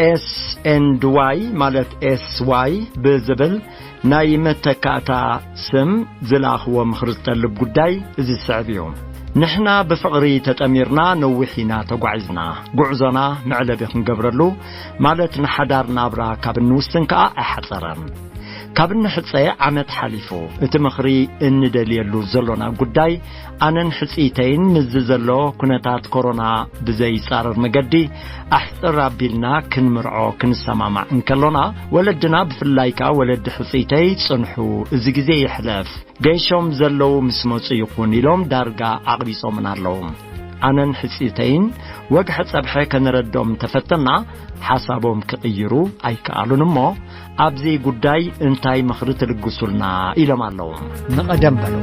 ኤስ ኤንድ ዋይ ማለት ኤስ ዋይ ብዝብል ናይ መተካእታ ስም ዝለኣኽዎ ምኽሪ ዝጠልብ ጉዳይ እዚ ዝስዕብ እዩ። ንሕና ብፍቕሪ ተጠሚርና ነዊሕ ኢና ተጓዒዝና። ጉዕዞና መዕለቢ ክንገብረሉ ማለት ንሓዳር ናብራ ካብ እንውስን ከኣ ኣይሓጸረን። ካብ እንሕጸ ዓመት ሓሊፉ። እቲ ምኽሪ እንደልየሉ ዘሎና ጉዳይ ኣነን ሕጽይተይን ምስዚ ዘሎ ኩነታት ኮሮና ብዘይጻረር መገዲ ኣሕጽር ኣቢልና ክንምርዖ ክንሰማማዕ እንከሎና፣ ወለድና ብፍላይ ከኣ ወለዲ ሕጽይተይ ጽንሑ፣ እዚ ግዜ ይሕለፍ፣ ገይሾም ዘለዉ ምስ መጹ ይኹን ኢሎም ዳርጋ ኣቕቢጾምና ኣለዉ። ኣነን ሕጽይተይን ወግሐ ጸብሐ ከነረድኦም እንተፈተና፣ ሓሳቦም ክቕይሩ ኣይከኣሉን እሞ፣ ኣብዚ ጉዳይ እንታይ ምኽሪ ትልግሱልና? ኢሎም ኣለዉ። ንቐደም በሉ።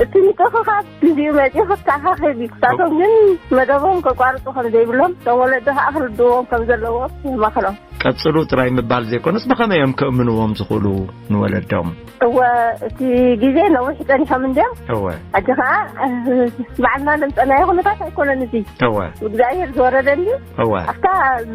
እቲ ምትእኽኻብ ግዚኡ መጺኡ ክተኣኻኸብ እዩ። ክሳቶም ግን መደቦም ከቋርጹ ከም ዘይብሎም፣ እቶም ወለዲ ከኣ ክርድእዎም ከም ዘለዎም የማኽሮም። ቀጽሉ ጥራይ ምባል ዘይኮነስ፣ ብኸመይ እዮም ከእምንዎም ዝኽእሉ ንወለዶም? እወ፣ እቲ ግዜ ነዊሕ ጸኒሖም እንድዮም። እወ። ሕጂ ከኣ፣ እ፣ ባዕልና ነምጸናዮ ኩነታት ኣይኮነን እዚ። እወ። ብእግዚኣብሔር ዝወረደ እንድዩ። እወ። ኣብታ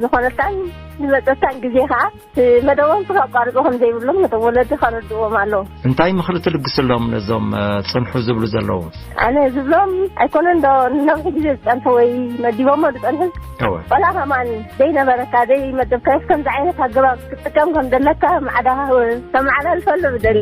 ዝኾነታን ዝመጸታን ግዜ ከኣ፣ እቲ መደቦም ከቋርጹ ከም ዘይብሎም ነቶም ወለዲ ከረድእዎም ኣለዎም። እንታይ ምኽሪ ትልግስሎም ነዞም፣ እ፣ ጽንሑ ዝብሉ ዘለዉ? ኣነ ዝብሎም ኣይኮነን ዶ ንነዊሕ ግዜ ዝጸንሑ ወይ መዲቦሞ ዝጸንሑ? እወ። ቆላ ከማን ዘይነበረካ፣ ዘይመደብካዮስ ከምዚ ዓይነት ኣገባብ ክትጥቀም ከም ዘለካ ማዕዳ ከመዓላልፈሉ ብደሊ።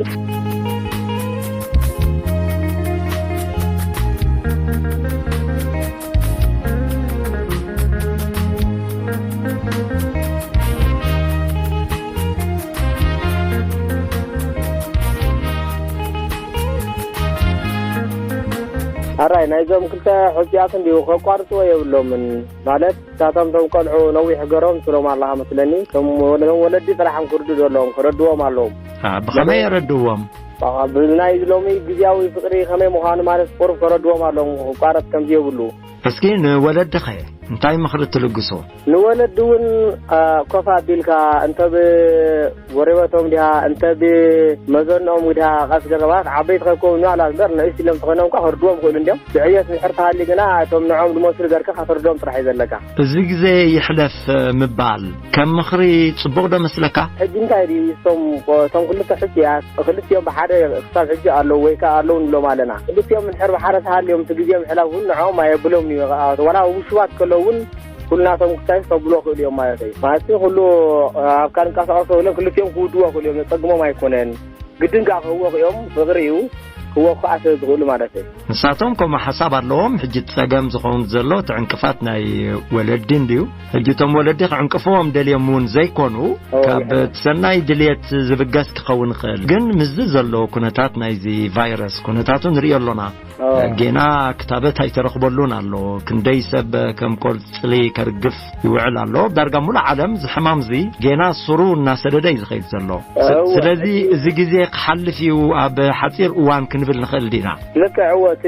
ኣራይ፣ ናይዞም ክልተ ሕጹያት እንድዩ፣ ከቋርጽዎ የብሎምን። ማለት፣ ንሳቶም እቶም ቆልዑ ነዊሕ ገሮም ስሎም ኣለኻ መስለኒ። እቶም ወለ-፣ ወለዲ ጥራሕ እዮም ክርድኡ ዘለዎም፣ ከረድዎም ኣለዎም። አ፣ ብኸመይ የረድዎም? አ፣ ብናይ ሎሚ ግዝያዊ ፍቕሪ ከመይ ምዃኑ ማለት ቁሩብ ከረድዎም ኣለዎም፣ ክቋረጽ ከም ዘየብሉ። እስኪ ንወለድኸ እንታይ ምኽሪ ትልግሱ? ንወለዲ እውን፣ አ፣ ኮፍ ኣቢልካ እንተ ብ-፣ ጎረቤቶም ዲኻ፣ እንተ ብመዘንኦም ዲኻ፣ ቀስ ገርካ፣ ማለት ዓበይቲ ከይኮኑ ንባዕላት እምበር፣ ንእሽቶ ኢሎም ተኾይኖም እኳ ከርድዎም ይኽእሉ እንድዮም። ብዕብየት እንድሕር ተሃልዩ ግና፣ እቶም ንዕኦም ዝመስሉ ገርካ ከተርድኦም ጥራሕ እዩ ዘለካ። እዚ ግዜ ይሕለፍ ምባል ከም ምኽሪ ጽቡቕ ዶ መስለካ? ሕጂ እንታይ ድዩ፣ እቶም፣ እቶም ክልተ ሕጹያት፣ ክልቲኦም ብሓደ ክሳብ ሕጂ ኣለዉ ወይ ከኣ ኣለዉ ንብሎም ኣለና። ክልቲኦም እንድሕር ብሓደ ተሃልዮም፣ እቲ ግዜ ምሕላፍ እውን ንዕኦም ኣየብሎም እዩ። ዋላ ውሹባት ከለዉ እውን፣ ኩሉ ናቶም ክሳይ ከብሎ ክእሉ እዮም ማለት እዩ። ማለት ኩሉ ኣብ ካልንቀሳቀሶ ኢሎም ክልቲኦም ክውድዎ ክእሉ እዮም፣ ዘጸግሞም ኣይኮነን። ግድን ከኣ ክህወኹ እዮም፣ ፍቕሪ እዩ፣ ክህወኹ ከኣ ስለ ዝኽእሉ ማለት እዩ። ንሳቶም ከምኡ ሓሳብ ኣለዎም። ሕጂ እቲ ጸገም ዝኸውን ዘሎ እቲ ዕንቅፋት ናይ ወለዲ እንድዩ። ሕጂ እቶም ወለዲ ክዕንቅፍዎም ደልዮም እውን ዘይኮኑ፣ እዎ፣ ካብ ይሕለፍ። እቲ ሰናይ ድልየት ዝብገስ ክኸውን ይኽእል። ግን ምስዚ ዘሎ ኩነታት ናይዚ ቫይረስ ኩነታቱ ንርእዮ ኣሎና። ኦ። ጌና ክታበት ኣይተረኽበሉን ኣሎ። ክንደይ ሰብ ከም ቆጽሊ ከርግፍ ይውዕል ኣሎ። ዳርጋ ሙሉእ ዓለም እዚ ሕማም እዚ ጌና ሱሩ እናሰደደ እዩ ዝኸይድ ዘሎ። ስ-፣ እወ። ስለዚ እዚ ግዜ ክሓልፍ እዩ ኣብ ሓጺር እዋን ክንብል ንኽእል ዲና? ልክዕ፣ እወ፣ እቲ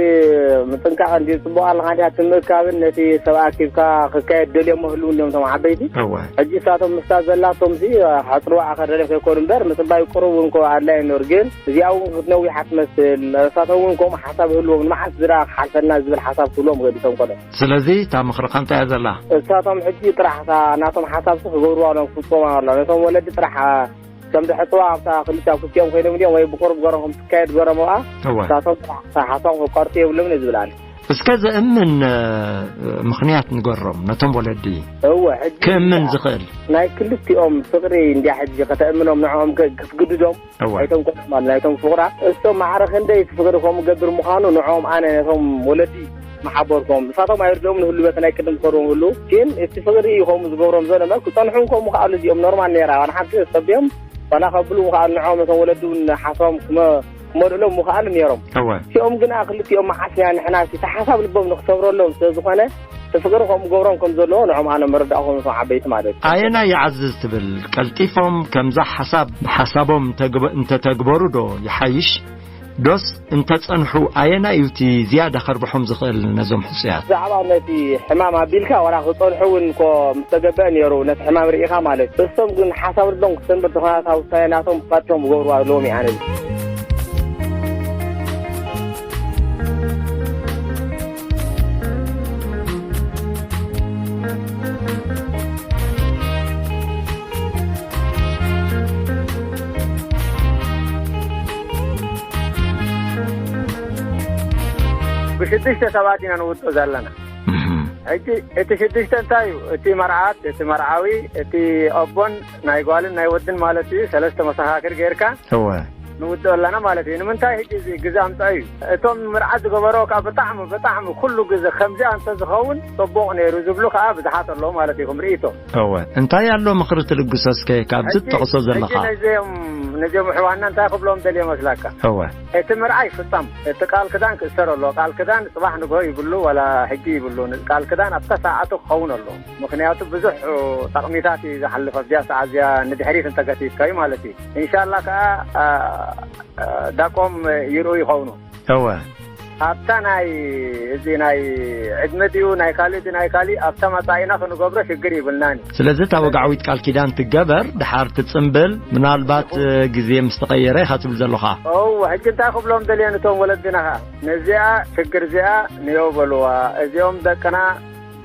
ምጥንቃቕ እንዲ ጽቡቕ ኣለኻ እንዲኻ፣ እቲ ምእካብን ነቲ ሰብ ኣኪብካ ክካየድ ደልዮሞ ህልው እንዲዮም እቶም ዓበይቲ። እወ። ሕጂ እሳቶም ምስታ ዘላቶም ሲ ሓጽርዋ ኣኸደለ ከይኮኑ እምበር፣ ምጽባይ ቁሩብ እንኮ ኣድላይ ነይሩ። ግን እዚኣ እውን ክትነዊሓ ትመስል። እሳቶም እውን ከምኡ ሓሳብ ህልዎም፣ ንመዓስ ዝረኣ ክሓልፈና ዝብል ሓሳብ ክህልዎም ይኽእል እዩ፣ እቶም ቆልዑ። ስለዚ እታ ምኽርኻ እንታይ እያ ዘላ? እሳቶም ሕጂ ጥራሕ እታ ናቶም ሓሳብ ሲ ክገብርዋ ኣለዎም፣ ክፍጽሞም ኣለዎም። ነቶም ወለዲ ጥራሕ፣ አ፣ ከም ድሕጽዋ ኣብታ ክልተ ኣብ ክልቲኦም ኮይኖም እንዲኦም ወይ ብቁሩብ ገሮም ከም ትካየድ ገሮም ኣብኣ፣ እወ። እሳቶም ጥራሕ እታ ሓሳቦም ከቋርጹ የብሎምን እየ ዝብል ኣነ። እስከ ዘእምን፣ እ፣ ምኽንያት ንገሮም ነቶም ወለዲ። እወ፣ ሕጂ ክእምን ዝኽእል። ናይ ክልቲኦም ፍቕሪ እንድያ ሕጂ ከተእምኖም ንዕኦም ከ-፣ ክትግድዶም እወ። ኣይቶም ቆልዑ ማለት ናይቶም ፍቑራት። እሶም ማዕረ ክንደይ እቲ ፍቕሪ ከምኡ ገብር ምዃኑ ንዕኦም ኣነ ነቶም ወለዲ ምሓበርኩም። ንሳቶም ኣይርድኦም ንህሉ በቲ ናይ ቅድም ዝኸድዎም ህሉ። ግን እቲ ፍቕሪ እዩ ከምኡ ዝገብሮም ዘሎ። እምበር ክጸንሑ ከምኡ ከኣሉ እዚኦም ኖርማል ነይራ። ዋላ ሓንቲ ተጸቢዮም ዋላ ከብሉ ምኽኣሉ ንዕኦም ነቶም ወለዲ እውን ሓሳቦም ክመ-፣ ክመልእሎም ምኽኣሉ ነይሮም። እወ። እቲኦም ግና ክልቲኦም መዓስ ኢና ንሕና እቲ ሓሳብ ልቦም ንክሰብረሎም ስለ ዝኾነ፣ እቲ ፍቕሪ ከምኡ ገብሮም ከም ዘለዎ ንዕኦም ኣነ መረዳእኹም እቶም ዓበይቲ ማለት እዩ። ኣየናይ ይዓዝዝ ትብል? ቀልጢፎም ከምዛ ሓሳብ፣ ሓሳቦም ተግበ-፣ እንተተግበሩ ዶ ይሓይሽ? ዶስ እንተጸንሑ ኣየናይ እዩ እቲ ዝያዳ ከርብሖም ዝኽእል ነዞም ሕጹያት? ብዛዕባ ነቲ ሕማም ኣቢልካ ዋላ ክጸንሑ እውን እኮ ምስተገበአ ነይሩ፣ ነቲ ሕማም ርኢኻ ማለት። እሶም ግን ሓሳብ ልቦም ክሰንብር ተኾናታ ውሳኔ ናቶም ብፋቶም ክገብሩ ኣለዎም እዩ ኣነ። ብሽዱሽተ ሰባት ኢና ንውጥኦ ዘለና። እህም። ሕጂ እቲ ሽዱሽተ እንታይ እዩ? እቲ መርዓት፣ እቲ መርዓዊ፣ እቲ ኣቦን ናይ ጓልን ናይ ወድን ማለት እዩ። ሰለስተ መሰኻክር ጌርካ እወ። ንውጥኦ ኣለና ማለት እዩ። ንምንታይ ሕጂ እዚ ግዜ ኣምጻ እዩ? እቶም ምርዓት ዝገበሮ ካብ ብጣዕሚ፣ ብጣዕሚ ኩሉ ግዜ ከምዚኣ እንተዝኸውን ጽቡቕ ነይሩ ዝብሉ ከኣ ብዙሓት ኣለዉ ማለት እዩ፣ ከም ርእይቶ። እወ። እንታይ ኣሎ ምኽሪ ትልግሶ እስከ ካብዚ ሕጂ፣ ትጠቕሶ ዘለኻ? ሕጂ ነዚኦም፣ ነዚኦም ኣሕዋትና እንታይ ክብሎም ደልየ መስላካ? እወ። እቲ ምርዓይ ፍጸም፣ እቲ ቃል ክዳን ክእሰር ኣሎ። ቃል ክዳን ጽባሕ ንግሆ ይብሉ ዋላ ሕጂ ይብሉ። ቃል ክዳን ኣብታ ሰዓቱ ክኸውን ኣሎ። ምኽንያቱ ብዙሕ ጠቕሚታት እዩ ዝሓልፍ ኣብዚኣ ሰዓት እዚኣ ንድሕሪት እንተገቲትካዩ ማለት እዩ። ኢንሻላ ከኣ፣ ኣ፣ ኣ፣ ዳቆም ይርኡ ይኸውኑ። እወ። ኣብታ ናይ፣ እዚ ናይ ዕድመ ድዩ ናይ ካልእ፣ እዚ ናይ ካልእ ኣብታ መጻኢና ክንገብሮ ሽግር ይብልናን እዩ። ስለዚ እታ ወግዓዊት ቃል ኪዳን ትገበር፣ ድሓር ትጽምብል፣ ምናልባት፣ እ፣ ግዜ ምስ ተቐየረ ኢኻ ትብል ዘለኻ። እወ፣ ሕጂ እንታይ ክብሎም ደልየ ነቶም ወለድና ኸኣ? ነዚኣ ሽግር እዚኣ ንየው በልዋ። እዚኦም ደቅና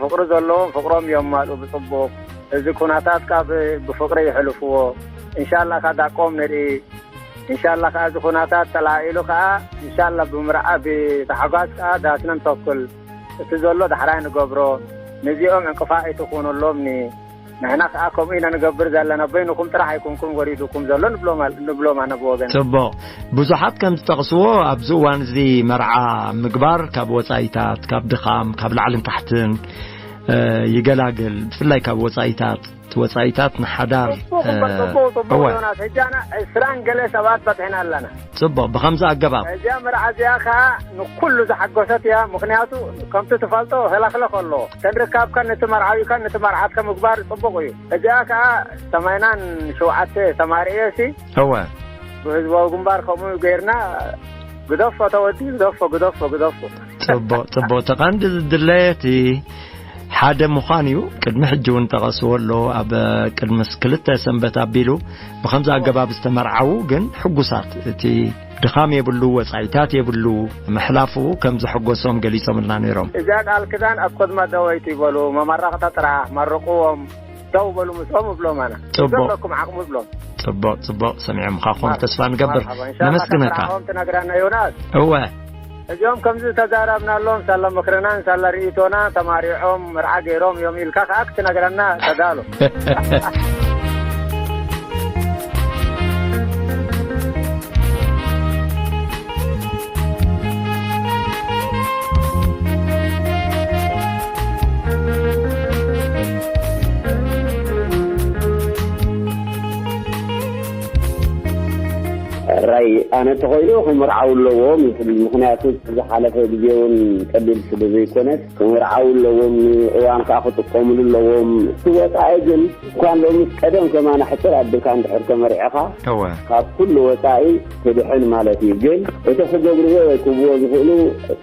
ፍቕሪ ዘለዎም ፍቕሮም የማልኡ ብጽቡቕ። እዚ ኩነታት ካብ ብፍቕሪ ይሕልፍዎ። ኢንሻላ ከኣ ዳቆም ንርኢ። ኢንሻላ ከኣ እዚ ኩነታት ተላኢሉ ከኣ ኢንሻላ ብምርዓ ብታሕጓስ ከኣ ዳስና ንተኩል። እቲ ዘሎ ዳሕራይ ንገብሮ። ነዚኦም ዕንቅፋት ኣይትኹኑሎም ኒ። ንሕና ከኣ ከምኡ ኢና ንገብር ዘለና። በይንኹም ጥራሕ ኣይኮንኩም ወሪዱኩም ዘሎ ንብሎም ኣል-፣ ንብሎም ኣነ ብወገን። ጽቡቕ። ብዙሓት ከም ዝጠቕስዎ ኣብዚ እዋን እዚ መርዓ ምግባር ካብ ወጻኢታት፣ ካብ ድኻም፣ ካብ ላዕልን ታሕትን፣ እ፣ ይገላግል። ብፍላይ ካብ ወጻኢታት፣ እቲ ወጻኢታት ንሓዳር፣ ጽቡቕ እምበር፣ እ፣ ጽቡቕ፣ ጽቡቕ እወ። ዮናስ፣ ሕጂ ኣና ዕስራን ገለ ሰባት በጺሕና ኣለና። ጽቡቕ፣ ብኸምዚ ኣገባብ። እዚኣ መርዓ እዚኣ ከኣ ንኩሉ ዝሓጎሰት እያ። ምኽንያቱ ከምቲ ትፈልጦ ህለኽለኽ ኣለዎ። ተንርካብካን ነቲ መርዓዊካን ነቲ መርዓትካ ምግባር ጽቡቕ እዩ። እዚኣ ከኣ ሰማንያን ሸውዓተ ተማርኤ ሲ እወ። ብህዝባዊ ግንባር ከምኡ ጌርና ግደፎ ተወዲ፣ ግደፎ፣ ግደፎ፣ ግደፎ። ጽቡቕ፣ ጽቡቕ። እቲ ቀንዲ ዝድለየ እቲ ሓደ ምዃን እዩ። ቅድሚ ሕጂ እውን ጠቐስዎ ኣሎ። ኣብ ቅድሚ ስ-፣ ክልተ ሰንበት ኣቢሉ ብኸምዚ ኣገባብ ዝተመርዓዉ ግን ሕጉሳት፣ እቲ ድኻም የብሉ፣ ወጻኢታት የብሉ፣ ምሕላፉ ከም ዘሐጎሶም ገሊጾምልና ነይሮም። እዛ ቃል ክዳን ኣብ ኮድማ ደወይቲ ይበሉ፣ መመረቕታ ጥራሕ መርቕዎም፣ ደው በሉ ምስኦም እብሎም ኣነ። ጽቡቕ። ዘለኩም ዓቕሙ እብሎም። ጽቡቕ፣ ጽቡቕ። ሰሚዖምኻ ክኾኑ መርሓባ፣ ተስፋ ንገብር። መርሓባ። ኢንሻላህ ነመስግነካ። ካብ ስራሕኹም ትነግረና ዮናስ። እወ። እዚኦም ከምዚ ተዛራብናሎም፣ ሳላ ምኽርናን ሳላ ርእይቶና ተማሪዖም መርዓ ገይሮም እዮም ኢልካ ከኣ ክትነግረና ተዳሎ። ሕራይ ኣነ እንተኾይኑ ክምርዓው ኣለዎም ይብል። ምኽንያቱ ዝሓለፈ ግዜ እውን ቀሊል ስለ ዘይኮነስ ክምርዓው ኣለዎም፣ እዋን ከዓ ክጥቀምሉ ኣለዎም። እቲ ወፃኢ ግን እኳ ሎምስ ቀደም ከማን ሕፅር ኣቢልካ እንድሕር ተመሪዕኻ እወ። ካብ ኩሉ ወፃኢ ትድሕን ማለት እዩ። ግን እቲ ክገብርዎ ወይ ክብዎ ዝኽእሉ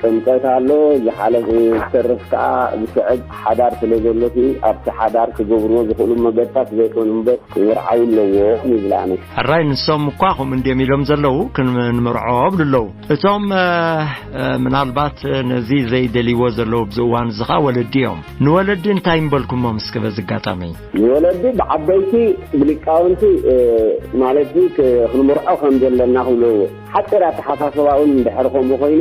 ጥምቀት ኣሎ፣ ዝሓለፈ ዝተርፍ ከዓ ዝስዕብ ሓዳር ስለ ዘሎ እቲ ኣብቲ ሓዳር ክገብርዎ ዝኽእሉ መገድታት ዘይኮኑ እምበር ክምርዓው ኣለዎም ይብል ኣነ። ሕራይ ንሶም እኳ ከምኡ እንድዮም ኢሎም ዘለዉ ክን-፣ ንምርዖ ይብሉ ኣለዉ። እቶም፣ እ፣ እ፣ ምናልባት ነዚ ዘይደልይዎ ዘለዉ ኣብዚ እዋን እዚ ኸኣ ወለዲ እዮም። ንወለዲ እንታይ ምበልኩሞም እስከ በዚ ኣጋጣሚ? ንወለዲ ብዓበይቲ ብሊቃውንቲ፣ እ፣ ማለት ክ-፣ ክንምርዖ ከም ዘለና ክብሉ ሓፂር ኣተሓሳስባ እውን እንድሕር ከምኡ ኮይኑ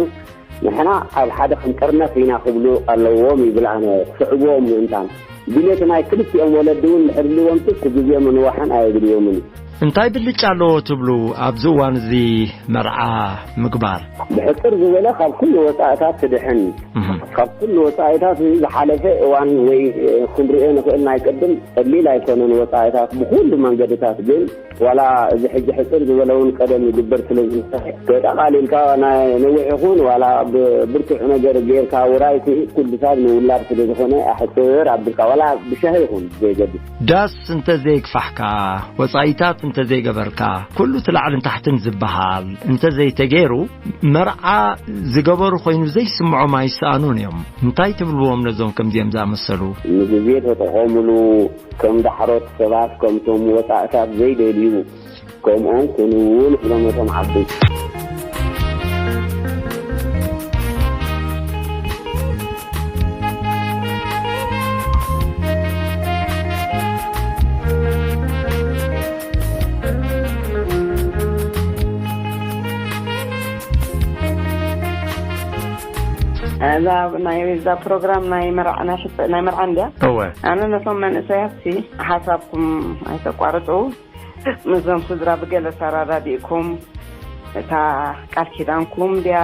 ንሕና ኣብ ሓደ ክንጥርነፍ ኢና ክብሉ ኣለዎም ይብል ኣነ ክስዕብዎም ምእንታን። ድሌት ናይ ክልቲኦም ወለዲ እውን እንድሕር ህልዎም እቲ ግዜ ምንዋሕን ኣየድልዮምን እዩ። እንታይ ብልጫ ኣለዎ ትብሉ ኣብዚ እዋን እዚ መርዓ ምግባር? ብሕጽር ዝበለ ካብ ኩሉ ወጻእታት ትድሕን። እህ። ካብ ኩሉ ወጻእታት እዚ ዝሓለፈ እዋን ወይ ክንሪኦ ንኽእል ናይ ቅድም ቀሊል ኣይኮነን። ወጻእታት ብኹሉ መንገድታት ግን ዋላ እዚ ሕጂ ሕጽር ዝበለ እውን ቀደም ይግበር ስለ ዝነበረ፣ ተጠቓሊልካ ናይ ነዊሕ ይኹን ዋላ ብብርቱዕ ነገር ጌርካ ውራይ ስኢት ኩሉ ሰብ ንውላድ ስለ ዝኾነ ኣሕጽር ኣቢልካ ዋላ ብሻሂ ይኹን ዘይገድስ። ዳስ እንተ ዘይግፋሕካ፣ ወጻኢታት እንተ ዘይገበርካ፣ ኩሉ እቲ ላዕልን ታሕትን ዝበሃል እንተ ዘይተገይሩ፣ መርዓ ዝገበሩ ኮይኑ ዘይስምዖም ኣይሰኣኑን እዮም። እንታይ ትብልዎም ነዞም ከምዚኦም ዝኣመሰሉ? ንግዜ ተጠቐሙሉ። ከም ዳሕሮት ሰባት፣ ከምቶም ወጻእታት ዘይደልዩ፣ ከምኦም ኩኑ እውን ኢሎም ነቶም ዓበይቲ። እዛ ናይ፣ እዛ ፕሮግራም ናይ መርዓ፣ ናይ ሕጸ-፣ ናይ መርዓ እንድያ? እወ። ኣነ ነቶም መንእሰያት ሲ ሓሳብኩም ኣይተቋርጹ። ምስዞም ስድራ ብገለ ተረዳዲእኩም፣ እታ ቃል ኪዳንኩም ድያ፣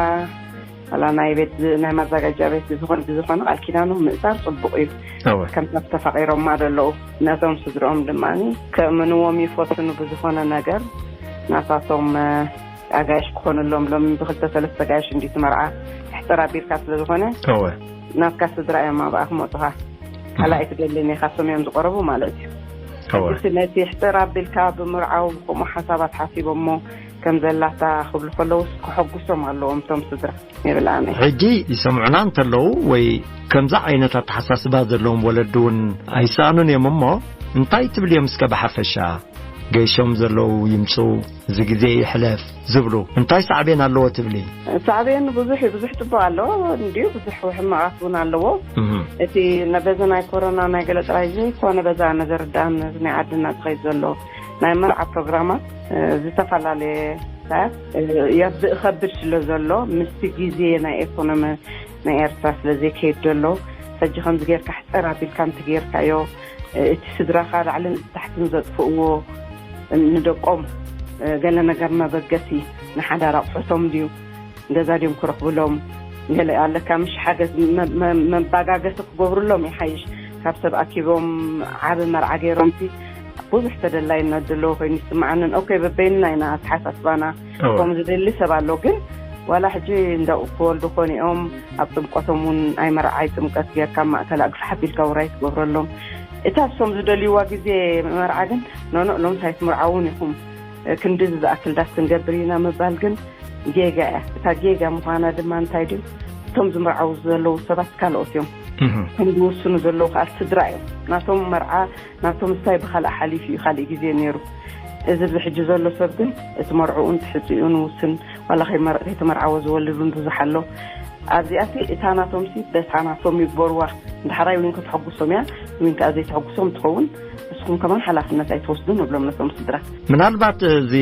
ዋላ ናይ ቤት፣ ናይ ማዘጋጃ ቤት ዝኾነ ብዝኾነ ቃል ኪዳኑ ምእሳር ጽቡቕ እዩ። እወ። ከምታ ተፋቒሮማ ዘለዉ፣ ነቶም ስድርኦም ድማ ከእምንዎም ይፈትኑ። ብዝኾነ ነገር ናታቶም፣ እ፣ ኣጋይሽ ክኾኑሎም፣ ሎም ብክልተ ሰለስተ ኣጋይሽ እንዲቲ መርዓ ትሕጥር ኣቢልካ ስለ ዝኾነ፣ እወ። ናትካ ስድራ እዮም ኣብኣ ክመጹኻ። ካልኣይ ትደልን ኢኻ፣ እሶም እዮም ዝቐረቡ ማለት እዩ። እወ። ሕጂ ነቲ ሕጥር ኣቢልካ ብምርዓው፣ ብከምኡ ሓሳባት ሓሲቦም እሞ ከም ዘላታ ክብሉ ከለውስ፣ ከሐጉሶም ኣለዎም እቶም ስድራ ይብል ኣነ። ሕጂ ይሰምዑና እንተለዉ ወይ ከምዚ ዓይነት ኣተሓሳስባ ዘለዎም ወለዲ እውን ኣይሰኣኑን እዮም እሞ፣ እንታይ ትብል እዮም እስከ ብሓፈሻ? ገይሾም ዘለዉ ይምጹ፣ እዚ ግዜ ይሕለፍ ዝብሉ እንታይ ሳዕቤን ኣለዎ ትብሊ? ሳዕቤን ብዙሕ እዩ፣ ብዙሕ ጽቡቕ ኣለዎ እንድዩ፣ ብዙሕ ሕማቓት እውን ኣለዎ። እህ። እቲ ነ-፣ በዚ ናይ ኮሮና ናይ ገለ ጥራይ ዘይኮነ፣ በዛ ነዘርዳን እዚ ናይ ዓድና ዝኸይድ ዘሎ ናይ መርዓ ፕሮግራማት፣ እ፣ ዝተፈላለየ ሳያት፣ እ፣ የብ-፣ ከብድ ስለ ዘሎ፣ ምስቲ ግዜ ናይ ኤኮኖሚ ናይ ኤርትራ ስለ ዘይከይድ ዘሎ፣ ሕጂ ከምዚ ጌርካ ሕጸር ኣቢልካ እንተ ጌርካዮ፣ እ፣ እቲ ስድራኻ ላዕልን ታሕትን ዘጥፍእዎ፣ እ፣ ንደቆም፣ እ፣ ገለ ነገር መበገሲ፣ ንሓዳር ኣቑሑቶም ድዩ፣ ገዛ ድዮም ክረኽብሎም፣ ገለ ኣለካ፣ ምሽ ሓገዝ መ-፣ መ-፣ መባጋገሲ ክገብሩሎም ይሓይሽ። ካብ ሰብ ኣኪቦም ዓቢ መርዓ ገይሮምሲ፣ ብዙሕ ተደላይነት ዘለዎ ኮይኑ ይስምዓንን። ኦኬ፣ በበይንና ኢና ኣተሓሳስባና። እወ። ከምኡ ዝደሊ ሰብ ኣሎ፣ ግን ዋላ ሕጂ እንዳ ክወልዱ ኮኒኦም ኣብ ጥምቀቶም እውን ኣይ መርዓይ ጥምቀት ጌርካ ማእከል ኣግፋሕ ኣቢልካ ውራይ ትገብረሎም። እታ እሶም ዝደልይዋ ግዜ መርዓ ግን፣ ኖኖ፣ ሎምስ ኣይትምርዓውን ኢኹም፣ ክንድዚ ዝኣክል ዳስ ክንገብር ኢና ምባል ግን ጌጋ እያ። እታ ጌጋ ምዃና ድማ እንታይ ድዩ? እቶም ዝምርዓዉ ዘለዉ ሰባት ካልኦት እዮም። እህ። ከም ዝውስኑ ዘለዉ ከዓ ስድራ እዮም። ናቶም መርዓ፣ ናቶም ስታይ ብኻልእ ሓሊፉ እዩ፣ ካልእ ግዜ ነይሩ። እዚ ኣብዚ ሕጂ ዘሎ ሰብ ግን እቲ መርዕኡን ትሕጽኡን ውስን፣ ዋላ ከይመር-፣ ከይተመርዓወ ዝወልድ እውን ብዙሕ ኣሎ። ኣብዚኣሲ እታ ናቶምሲ በታ ናቶም ይግበርዋ። ንዳሕራይ እውን ከተሐጉሶም እያ፣ እውን ከዓ ዘይተሐጉሶም ትኸውን። ንስኹም ከማን ሓላፍነት ኣይትወስዱን እብሎም ነቶም ስድራ። ምናልባት እዚ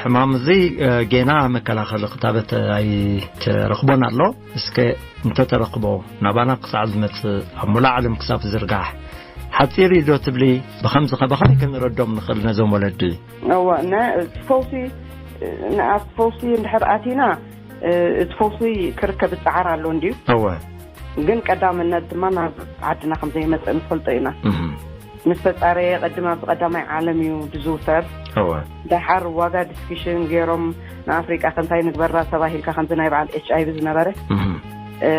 ሕማም እዚ፣ እ፣ ጌና መከላኸሊ ክታበት ኣይተረኽቦን ኣሎ። እስከ እንተተረኽቦ ናባና ክሳዕ ዝመጽእ ኣብ ሙሉእ ዓለም ክሳብ ዝርጋሕ ሓጺር እዩ ዶ ትብሊ? ብኸምዚ ኸ ብኸመይ ክንረዶም ንኽእል ነዞም ወለዲ? እወ፣ ነ-፣ እቲ ፈውሲ፣ ን-፣ ኣብቲ ፈውሲ እንድሕር ኣቲና፣ እ፣ እቲ ፈውሲ ክርከብ ዝጸዓር ኣሎ እንድዩ። እወ። ግን ቀዳምነት ድማ ናብ ዓድና ከም ዘይመጽእ ንፈልጦ ኢና። እህ። ምስ ተጻረየ ቅድም ኣብዚ ቀዳማይ ዓለም እዩ ዝዝውተር። እወ። ደሓር ዋጋ ዲስኪሽን ገይሮም ንኣፍሪቃ ከ እንታይ ንግበራ ተባሂልካ ከምዚ ናይ በዓል ኤች ኣይ ቪ ዝነበረ፣ እህ። እ፣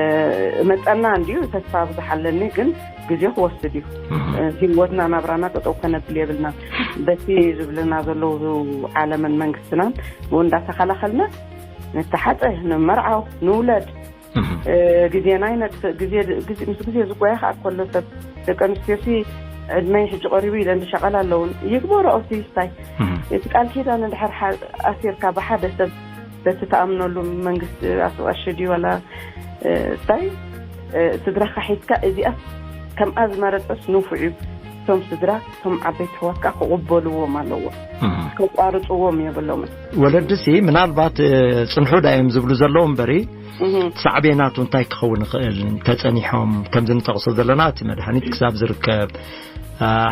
መጸና እንድዩ ተስፋ ብዙሕ ኣለኒ፣ ግን ግዜ ክወስድ እዩ። እህ። እ፣ ህይወትና ናብራና ጠጠው ከነብል የብልና። በቲ ዝብልና ዘለዉ ዓለምን መንግስትናን ብኡ እንዳተኸላኸልና ንተሓጸ፣ ንመርዓው፣ ንውለድ፣ እህ። እ፣ ግዜና ይነጥፍእ። ግዜ፣ ግዜ፣ ምስ ግዜ ዝጓየ ከኣ ከሎ ሰብ ደቂ ኣንስትዮሲ ዕድመይ ሕጂ ቀሪቡ ኢለን ዝሸቐላ ኣለውን። ይግበሮ ኦሲ ስታይ። እህ። እቲ ቃል ኪዳን እንድሕር ሓ-፣ ኣሲርካ ብሓደ ሰብ በቲ ተኣምነሉ መንግስቲ ኣስዋሽ ድዩ ዋላ፣ እ፣ ስታይ፣ እ፣ ስድራኻ ሒዝካ እዚኣስ ከምኣ ዝመረጸስ ንፉዕ እዩ። እቶም ስድራ፣ እቶም ዓበይቲ ኣሕዋትካ ክቕበልዎም ኣለዎ። እህ። ከቋርጽዎም የብሎምን። ወለድሲ ምናልባት፣ እ፣ ጽንሑ ዳዮም ዝብሉ ዘለዉ እምበሪ፣ ሳዕቤናቱ እንታይ ክኸውን ይኽእል? ተጸኒሖም ከምዚ ንጠቕሶ ዘለና እቲ መድሃኒት ክሳብ ዝርከብ፣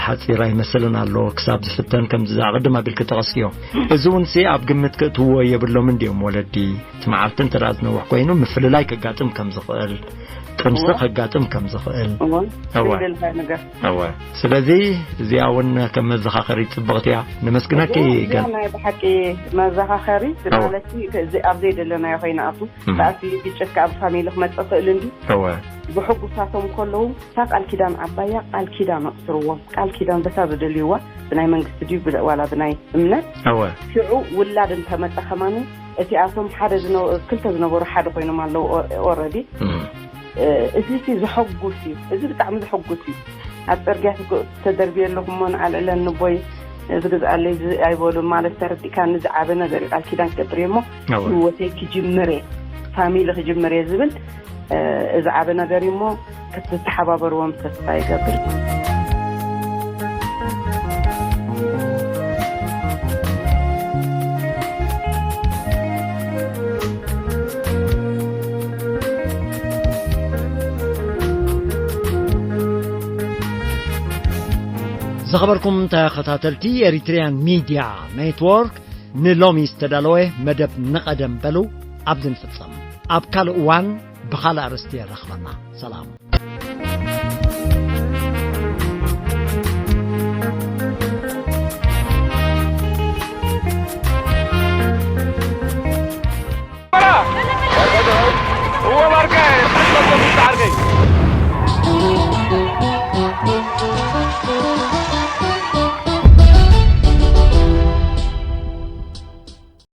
ሓጺር ኣይመስልን ኣሎ፣ ክሳብ ዝፍተን ከምዚ ኣቐድም ኣቢልኪ ጠቐስክዮ። እዚ እውን ሲ ኣብ ግምት ክእትውዎ የብሎም እንድዮም ወለዲ። እቲ መዓልቲ እንተ ደኣ ዝነውሕ ኮይኑ ምፍልላይ ከጋጥም ከም ዝኽእል፣ ጥንሲ ከጋጥም ከም ዝኽእል። እወ። እወ። ስለዚ እዚኣ እውን ከም መዘኻኸሪ ጽብቕቲ እያ። ነመስግነኪ እዚኣ ገል- ናይ ብሓቂ መዘኻኸሪ እወ። ማለት ኣብዚ ኣብ ዘይደለናዮ ኮይና ኣቱ እም። ብኣቲ ግጭት ካብ ፋሚሊ ክመጽእ ክእል እንዲ እወ። ብሕጉሳቶም ከለዉ እታ ቃል ኪዳን ዓባያ ቃል ኪዳን ኣእስርዎም። ቃል ኪዳን በታ ዝደልይዋ ብናይ መንግስቲ ድዩ ብ- ዋላ ብናይ እምነት እወ። ሽዑ ውላድ እንተመጸ ከማኑ እቲኣቶም ሓደ ዝነ- ክልተ ዝነበሩ ሓደ ኮይኖም ኣለዉ። ኦ- ኦረዲ እም። እ፣ እዚ ሲ ዘሐጉስ እዩ። እዚ ብጣዕሚ ዘሐጉስ እዩ። ኣብ ጽርግያ ትግ- ተደርብየ ኣለኹ እሞ ንዓልዕለን ንቦይ ዝግዝኣለይ ዝ- ኣይበሉን ማለት ተረዲእካ ንዝዓበ ነገር እዩ። ቃል ኪዳን ክገብር እየ እሞ እወ። ህይወተይ ክጅምር እየ፣ ፋሚሊ ክጅምር እየ ዝብል እ፣ እዚ ዓበ ነገር እዩ እሞ ክትተሓባበርዎም ተስፋ ይገብር። ዝኸበርኩም ተኸታተልቲ ኤሪትሪያን ሚድያ ኔትወርክ፣ ንሎሚ ዝተዳለወ መደብ ንቐደም በሉ ኣብዚ ንፍጸም። ኣብ ካልእ እዋን ብኻልእ ኣርእስቲ የራኽበና። ሰላም።